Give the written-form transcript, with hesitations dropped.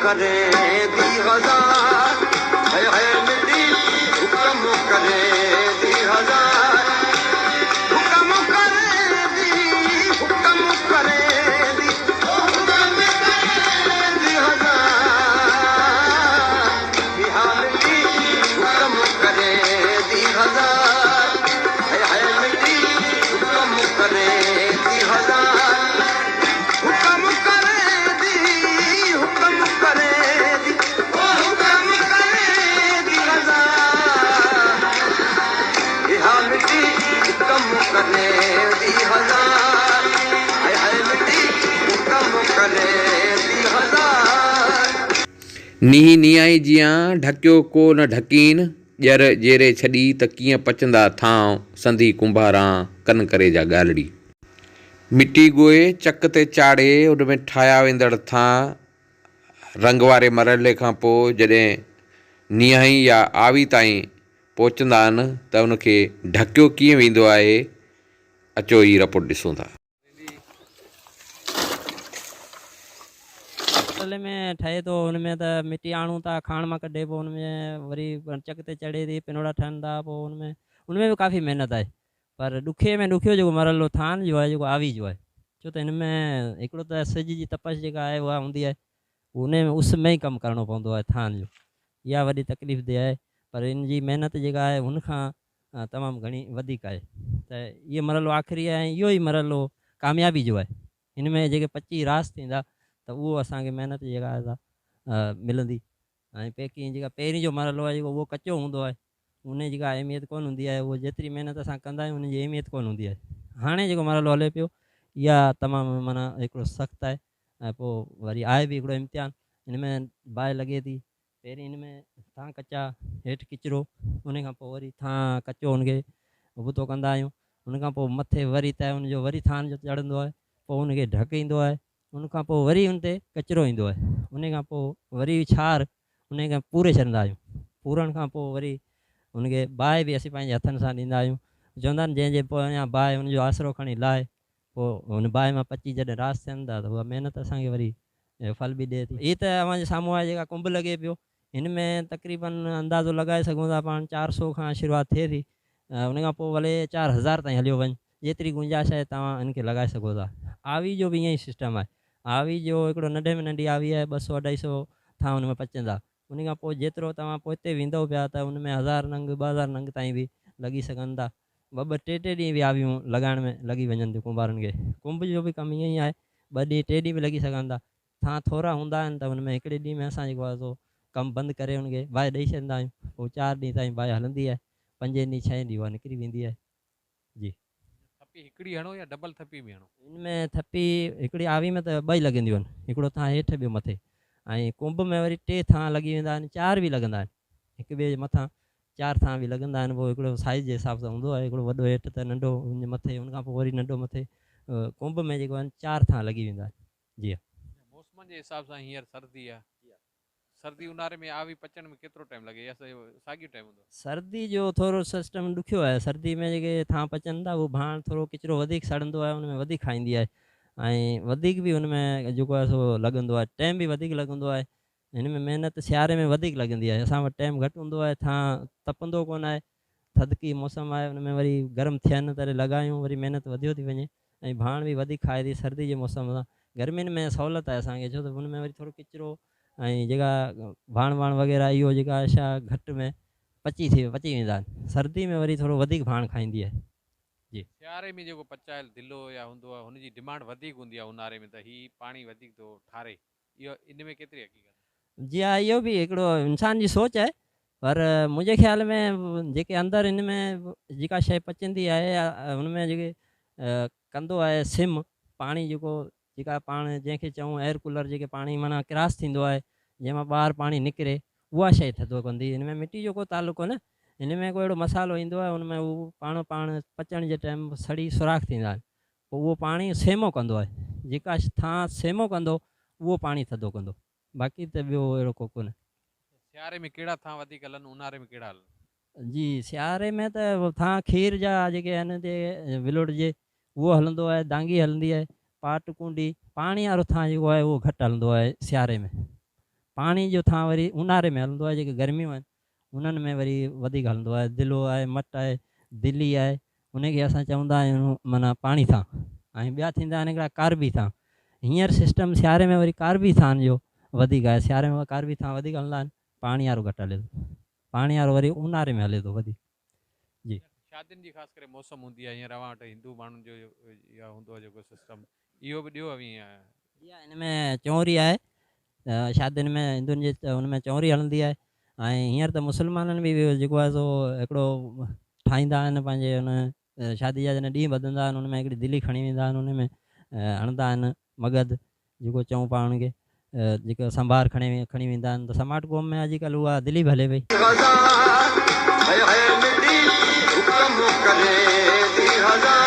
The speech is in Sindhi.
ڪرين the هزار هي هي مٽي حڪم ڪرين the هزار حڪم ڪرين the حڪم ڪرين the حڪم ڪرين the هزار اها مٽي حڪم ڪرين the هزار هي هي مٽي حڪم ڪرين the هزار حڪم ڪرين the حڪم ڪرين the حڪم ڪرين the هزار اها مٽي حڪم ڪرين the هزار هاء هاء مٽي حڪم ڪرين the هزار. نينهن نيائي جيان ڍڪيو ڪو نه ڍڪين، ڄر جيري ڇڏي ته ڪيئن پچندا ٿانء، سندي ڪنڀاران ڪن ڪري جا ڳالهڙي. مٽي ڳوهي چڪ تي چاڙهي ان ۾ ٺاهيا ويندڙ ٿانء رنگ واري مرحلي کان پوء جڏهن نياهي يا آوي تائين پهچندا آهن ته ان کي ڍڪيو ڪيئن ويندو آهي اچو هي رپورٽ ڏسون ٿا. مرحلي ۾ ٺهي ٿو ان ۾ ته مٽي آڻون ٿا کاڻ مان ڪڍي پوء ان ۾ وري چڪ تي چڙهي ٿي پنوڙا ٺهن ٿا پوء ان ۾ ان ۾ به ڪافي محنت آهي پر ڏکي ۾ ڏکيو جيڪو مرحلو ٿان جو آهي جيڪو آوي جو آهي ڇو ته هن ۾ هڪڙو ته سج جي تپش جيڪا آهي اها هوندي آهي ان ۾ اس ۾ ئي ڪم ڪرڻو پوندو آهي ٿان جو اها وڏي تڪليف ده آهي پر ان جي محنت جيڪا آهي هن کان تمام گهڻي وڌيڪ آهي ته اهو مرحلو آخري آهي ۽ اهو ئي مرحلو ڪاميابي جو آهي هن ۾ جيڪي پچي راس ٿيندا ته اهو اسان کي محنت جيڪا آهي سا ملندي ۽ پيڪنگ جيڪا پهرين جو مرحلو آهي جيڪو اهو ڪچو هوندو آهي ان جي ڪا اهميت ڪونه هوندي آهي اهو جيتري محنت اسان ڪندا آهيون ان جي اهميت ڪونه هوندي آهي هاڻي جيڪو مرحلو هلي پيو اها تمام معنيٰ هڪڙو سخت آهي ۽ پوء وري آهي به هڪڙو امتحان ان ۾ باهه لڳي ٿي پهرين ان ۾ ٿان ڪچا هيٺ ڪچرو ان کان پوء وري ٿان ڪچو ان کي ابتو ڪندا آهيون ان کان پوء مٿي وري ته ان جو وري ٿان جو چڙهندو آهي پوء ان کي ڍڪ ايندو آهي ان کان پوء وري ان تي ڪچرو ايندو آهي ان کان پوء وري ڇار ان کي پوري ڇڏندا آهيون پورڻ کان پوء وري ان کي باهه به اسين پنهنجي هٿن سان ڏيندا آهيون چوندا آهن جنهن جي پويان باهه ان جو آسرو کڻي لاهه پوء ان باهه مان پچي جڏهن راس ٿين ٿا ته اها محنت اسان کي وري ڦل به ڏئي ٿي. هي ته اوهان جي سامهون آهي جيڪا ڪنب لڳي پيو هن ۾ تقريبن اندازو لڳائي سگهون ٿا پاڻ 400 کان شروعات ٿئي ٿي ان کان پوء ڀلي 4000 تائين هليو وڃ جيتري گنجائش آهي توهان ان کي لڳائي سگهو ٿا. آوي جو به ائين ئي سسٽم آهي. آوي جو هڪڙو ننڍي ۾ ننڍي آوي آهي 200 اڍائي سو ٿانء ان ۾ پچندا. ان کان پوء جيترو توهان پوئتي ويندؤ پيا ته ان ۾ هزار ننگ 2000 ننگ تائين به لڳي سگهن ٿا. ٻه ٻه ٽي ٽي ڏينهن به آويون لڳائڻ ۾ لڳي وڃن ٿيون ڪنڀارن کي. ڪنب جو به ڪم ائين ئي آهي ٻه ڏينهن ٽي ڏينهن به لڳي سگهن ٿا. ٿانء ٿورا هوندا آهن ته ان ۾ هڪڙي ڏينهن ۾ اسان جيڪو آهي سو ڪم بند ڪري ان کي باهه ڏئي ڇڏيندا آهيون. پوء چار ڏينهن تائين باهه هلندي آهي. پنجين ڏينهن ڇهين ڏينهن اها نڪري ويندي آهي. جي. ٿپي هڪڙي هڻو يا ڊبل ٿپي به هڻو؟ ان ۾ ٿپي هڪڙي آوي ۾ ته ٻه ئي لڳنديون آهن، هڪڙو ٿانء هيٺ ٻيو مٿي ۽ ڪنب ۾ وري ٽي ٿانء لڳي ويندا آهن، چار به لڳندا آهن، هڪ ٻئي جي مٿان چار ٿانء به لڳندا آهن، پوء هڪڙو سائيز جي حساب سان هوندو آهي، هڪڙو وڏو هيٺ ته ننڍو ان جي مٿي، ان کان پوء وري ننڍو مٿي، ڪنب ۾ جيڪو آهن چار ٿانء لڳي ويندا آهن. جي ها. موسمن جي حساب سان هينئر سردي آهي، سردي اونهاري ۾ آوي پچڻ ۾ ڪيترو ٽائيم لڳي يا ساڳيو ٽائيم هوندو؟ سردي جو ٿورو سسٽم ڏکيو آهي سردي ۾ جيڪي ٿانء پچن ٿا اهو ڀاڻ ٿورو ڪچرو وڌيڪ سڙندو آهي ان ۾ وڌيڪ کائيندي آهي ۽ وڌيڪ به ان ۾ جيڪو آهي سو لڳندو آهي ٽائيم به وڌيڪ لڳندو آهي هن ۾ محنت سياري ۾ وڌيڪ لڳندي آهي اسان وٽ ٽائيم گهٽ هوندو آهي ٿانء تپندو ڪونه آهي ٿڌڪي موسم آهي ان ۾ وري گرم ٿين تڏهن لڳايون وري محنت وڌيو ٿي وڃي ۽ ڀاڻ به وڌيڪ کائي ٿي سردي جي موسم سان گرمين ۾ سهولت آهي اسان کي ڇو ته ان ۾ وري ٿورو ڪچرو ۽ جيڪا ڀاڻ واڻ وغيره اهو جيڪا شا گهٽ ۾ پچي ٿي پچي ويندا آهن سردي ۾ وري ٿورو وڌيڪ ڀاڻ کائيندي آهي جي. سياري ۾ جيڪو پچايل دلو يا هوندو آهي هن جي ڊمانڊ وڌيڪ هوندي آهي اونهاري ۾ ته هي پاڻي وڌيڪ ٿو ٺاري اهو ان ۾ ڪيتري حقيقت آهي؟ جي ها اهو به هڪڙو انسان جي سوچ آهي پر منهنجي خيال ۾ جيڪي اندر هن ۾ جيڪا شيء پچندي آهي ان ۾ جيڪي ڪندو آهي سم پاڻي جيڪو جيڪا پاڻ جنهن کي چئون ايئر ڪولر جيڪي پاڻي معنيٰ ڪراس ٿيندو آهي جنهن مان ٻاهر پاڻي نڪري اها شيء ٿڌو ڪندي هن ۾ مٽي جو ڪو تعلق ڪونهي هن ۾ ڪو اهڙو مصالحو ايندو آهي ان ۾ هو پاڻو پاڻ پچڻ جي ٽائيم سڙي سوراخ ٿيندا آهن پوء اهو پاڻي سيمو ڪندو آهي جيڪا ٿان سيمو ڪندو اهو پاڻي ٿڌو ڪندو باقي ته ٻيو اهڙو ڪو ڪونهي. سياري ۾ ڪهڙا ٿانء وڌيڪ هلن اونهاري ۾ ڪهڙا هلن؟ جي سياري ۾ ته ٿانء کير جا جيڪي آهن جي ولوڙ جي اهو هلندو آهي دانگي هلندي آهي پاٽ ڪونڊي پاڻي وارو ٿانء جيڪو آهي اهو گهٽ هلندو آهي سياري ۾ پاڻي جو ٿان وري اونهاري ۾ هلندو آهي جيڪي گرميون آهن انهن ۾ وري وڌيڪ هلندو آهي دلو آهي مٽ آهي دلي آهي ان کي اسان چوندا آهيون معنيٰ پاڻي ٿان ۽ ٻيا ٿيندا آهن هڪڙا ڪاربي ٿان هينئر سسٽم سياري ۾ وري ڪاربي ٿان جو وڌيڪ آهي سياري ۾ ڪاربي ٿان وڌيڪ هلندا آهن پاڻي وارو گهٽ هلي ٿو پاڻي وارو وري اونهاري ۾ هلي ٿو وڌيڪ جي. شادين جي خاص ڪري موسم هوندي آهي هينئر اوهان وٽ هندو ماڻهن جو اها هوندو آهي جيڪو سسٽم اهو به ڏيو اوهين. جي ها ان ۾ چونري آهي شادين ۾ هندن جي ان ۾ چونري هلندي آهي ۽ هينئر ته مسلمانن به جيڪو آهي سو هڪڙو ٺاهيندا آهن پنهنجي ان شادي جا جڏهن ڏينهن ٻڌندا آهن ان ۾ هڪڙي دلي کڻي ويندا آهن ان ۾ هڻندا آهن مگد جيڪو چئون پاڻ ان کي جيڪو سنڀار کڻي کڻي ويندا آهن ته سماٽ قوم ۾ اڄڪلهه اها دلي به هلي پئي. هزار هي هي ملي حڪم ڪري the هزار.